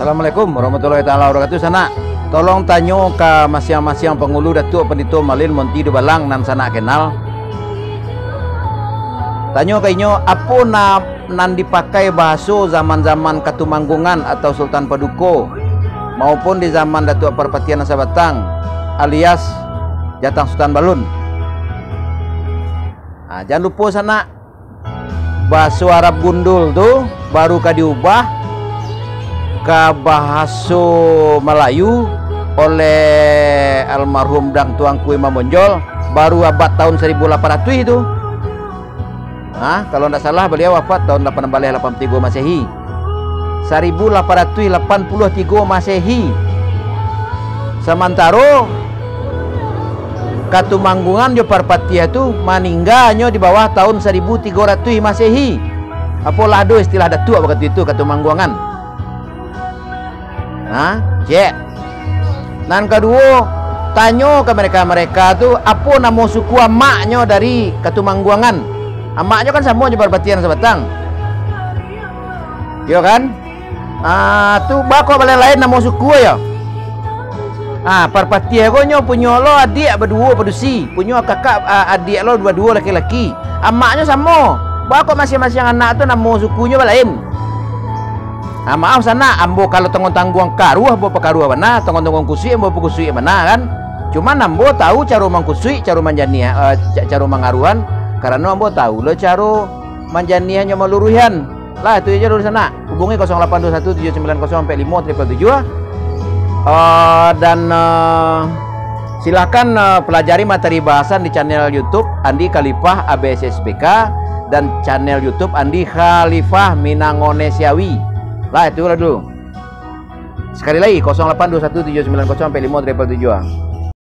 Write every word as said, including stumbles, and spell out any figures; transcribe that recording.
Assalamualaikum warahmatullahi taala wabarakatuh, sanak. Tolong tanyo ka masiang-masiang pangulu Datuak Pandito Malin Monti Dubalang nan sanak kenal. Tanyo ka inyo, apo na-, nan dipakai bahaso zaman-zaman Katumangguangan atau Sultan Paduko, maupun di zaman Datuak Parpatiah nan sabatang, alias Jatang Sutan Balun. Ha, jan lupo sanak, bahaso Arab gundul tu baru ka diubah ka bahaso Malayu oleh almarhum Dang Tuanku Imam Bonjol baru abad tahun saribu lapan ratuih tu. Ha, kalau ndak salah, baliau wafat tahun lapan baleh lapan puluah tigo Masehi. Saribu lapan ratuih lapan puluah tigo Masehi. Samantaro Katumangguangan jo Parpatiah tu maningganyo di bawah tahun saribu tigo ratuih Masehi. Apolah ado istilah Datuak wakatu itu, Katumangguangan. Ha? Cek. Nan kaduo, tanyo ka mereka-mereka tu, apo namo suku amaknyo dari Katumangguangan? Amaknyo kan samo jo Parpatiah nan sabatang. Iyo kan? Ah, tu bako balain-lain namo suku yo. Ah, Parpatiah ko nyo punyo lo adiak baduo padusi, punyo kakak, ah, adiak lo baduo laki-laki. Amaknyo samo. Bako masiang-masiang anak tu namo sukunyo balain. Ah, maaf sanak, ambo kalau tangguang-tangguang karuah, ambo pakaruah bana, tangguang-tangguang kusuik, ambo pakusuik bana kan. Cuman ambo tahu caro mangkusuik, caro manjaniah, eh, ca-, caro mangaruahan, karano ambo tahu lo caro manjaniahnyo maluruihan. Lah, itu aja dulu sanak. Hubungi kosong lapan dua satu tujuh sembilan kosong empat limo triple tujuh. Eh, dan, eh, silahkan, eh, pelajari materi bahasan di channel YouTube Andi Khalifah A B S S B K dan channel YouTube Andi Khalifah Minangone Siawi. Lah, itu lah dulu. Sekali lagi, kosong lapan dua satu tujuh sembilan kosong empat limo triple tujuh.